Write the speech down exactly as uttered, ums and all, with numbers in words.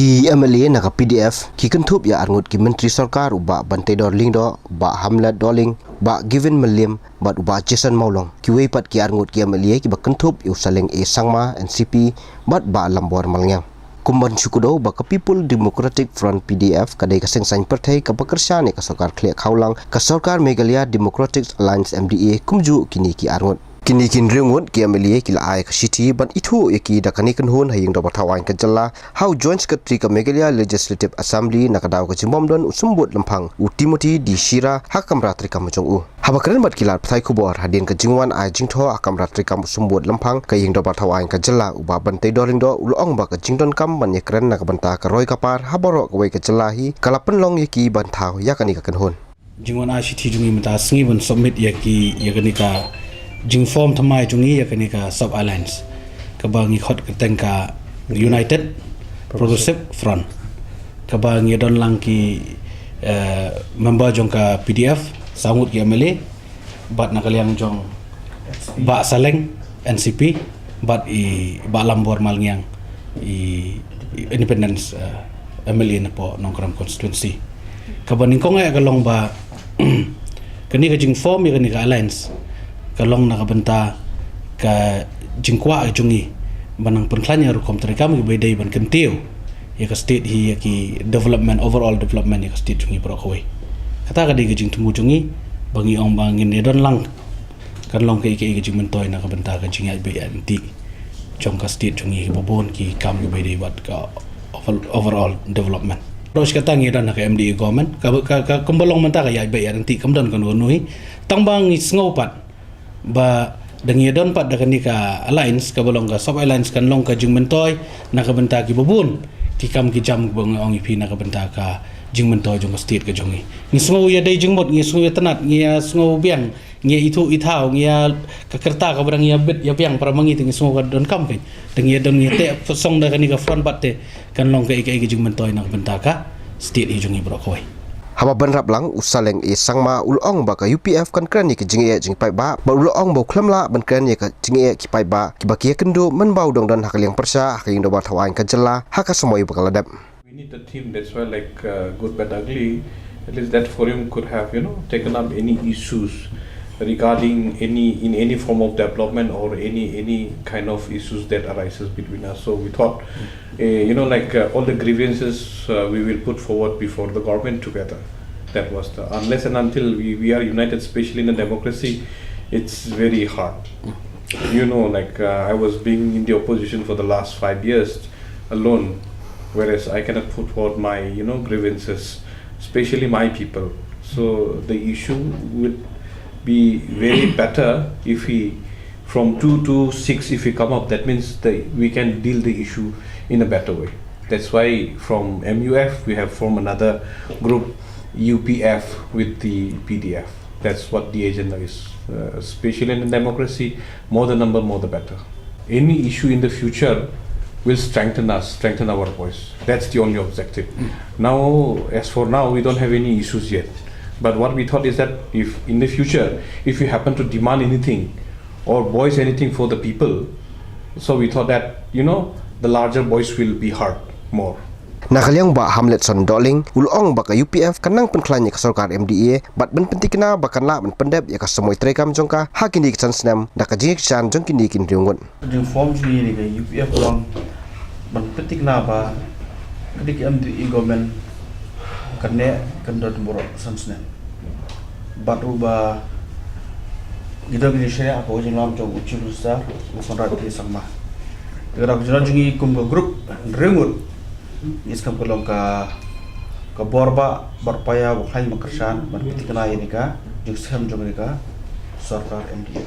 Ki M L A na ka P D F ki kynthup ïa arngut ki Myntri Sorkar, u Bah Banteidor Lyngdoh, Bah Hamlet Dohling, Bah Given Mylliem bad u Bah Jason Mawlong. Kiwei pat ki arngut ki M L A kiba kynthup ïa u Saleng A Sangma, N C P, bad Bah Lambor Malngiang. Kum ban shu kdew ba ka People Democratic Front, P D F, ka dei ka seng saiñ pyrthei kaba kyrshan ïa ka sorkar khlieh khawlang, ka sorkar Meghalaya Democratic Alliance, M D A, kumjuh kine ki arngut. Kine ki hynriew ngut ki M L A ki la ai ka shithi ban ithuh ïa ki da kane ka kynhun ha ïing dorbar thaw aiñ ka jylla, ha u Joint Secretary ka Meghalaya Legislative Assembly na ka daw ka jingbym don u symbud lymphang, u Timothy D Shira, ha ka kamra treikam jong u. Haba kren bad ki lad pathai khubor hadien ka jingwan ai jingthoh ha ka kamra treikam u symbud lymphang ka ïing dorbar thaw aiñ ka jylla, u Bah Banteidor Lyngdoh, u la ong ba ka jingdonkam ban ïakren na ka bynta ka roi ka par ha baroh kawei ka jylla hi ka la pynlong ïa ki ban thaw ïa kane ka kynhun. Jingwan ai shithi jong ngi mynta ka sngi ban submit ïa ki, ïa kane ka jingform thymmai jong ngi ïa kane ka sub alliance, kaba ngi khot kyrteng ka United Progressive Front, kaba ngi don lang ki, eh, member jong ka P D F, saw ngut ki M L A, bad na ka liang jong Bah Saleng, N C P, bad i Bah Lambor Malngiang, i, i Independence, eh, M L A na poh Nongkrem constituency. Kaba nyngkong eh ka long ba kane ka jingform ïa kane ka alliance ka long na ka bynta ka jingkwah jong ngi ban nang pynkhlaiñ ïa ka rukom treikam kaba dei ban kyntiew ïa ka state hi, ïa ki development, overall development ïa ka state jong ngi baroh kawei. Kata ka dei ka jingthmu jong ngi, ba ngi ong ba ngin ïa don lang, kan long kaei kaei ka jingmyntoi na ka bynta ka jingïaid beit ïaid ryntih jong ka state jong ngi, kiba bun ki kam kiba dei bad ka over-, overall development. Baroh shi katta ngi don ha ka M D A government, ka, ka, ka kumba long mynta ka ïaid beit ïaid ryntih, kam don kano kano hi. Tang ba ngi sngew pat ba da ngi don pat da kane ka alliance, kaba long ka sub alliance, kan long ka jingmyntoi na ka bynta kiba bun ki kam ki jam, ba ngi ong ïa phi, na ka bynta ka jingmyntoi jong ka state ka jong ngi. Ngi sngew ïa dei jingmut, ngi sngew ïa tnat, ngi ïa sngew biang, ngi ïa ithuh ithaw, ngi ïa ka kyrta kaba dang ïa bit ïa biang para ma ngi, te ngi sngew ka donkam kein. Da ngi ïa don, ngi ïa teh song da kane ka front, bad te kan long kaei kaei ka jingmyntoi na ka bynta ka state hi jong ngi baroh kawei. Haba bynrap lang, u Saleng A Sangma u la ong ba ka U P F kan kren ïa ka jingeh jong ki paidbah, bad u la ong ba u khlem lah ban kren ïa ka jingeh ki paidbah kiba ki ïakynduh mynba u dang don ha ka liang pyrshah ha ka ïing dorbar thaw aiñ ka jylla ha ka samoi ba ka la dep. We need a team. That's why, like, uh, Good Bad Ugly, at least that forum could have, you know, taken up any issues regarding any, in any form of development or any, any kind of issues that arises between us. So we thought, uh, you know, like, uh, all the grievances, uh, we will put forward before the government together. That was the, unless and until we, we are united, especially in a democracy, it's very hard. You know, like, uh, I was being in the opposition for the last five years alone, whereas I cannot put forward my, you know, grievances, especially my people. So the issue would be very better if we, from two to six, if we come up, that means that we can deal the issue in a better way. That's why from M U F we have formed another group, U P F, with the P D F. That's what the agenda is. Uh, especially in a democracy, more the number, more the better. Any issue in the future will strengthen us, strengthen our voice. That's the only objective. Now, as for now, we don't have any issues yet. But what we thought is that if in the future, if we happen to demand anything or voice anything for the people, so we thought that, you know, the larger voice will be heard more. Na ka liang, Bah Hamletson Dohling u la ong ba ka U P F kan nang pynkhlaiñ ïa ka sorkar M D A bad ban pyntikna ba kan lah ban pyndep ïa ka samoi treikam jong ka ha kine ki san snem da ka jingkyrshan jong kine ki hynriew ngut. Jingform jong ngi ïa ka U P F ka long ban pyntikna ba ka dei ka M D A government kan neh kan don baroh san snem. Bad ruh ba ngi don ka jingshaniah ha ka jinglam jong u Chief Minister, u Conrad K Sangma. Te ka dei ka jinglam jong ngi kum ka group hynriew ngut, ngi sngewkmen ka long ka, ka bor ba, bor paia, ba khlaiñ ba kyrshan ban pyntikna ïa kane ka jingskhem jong kane ka sorkar M D A.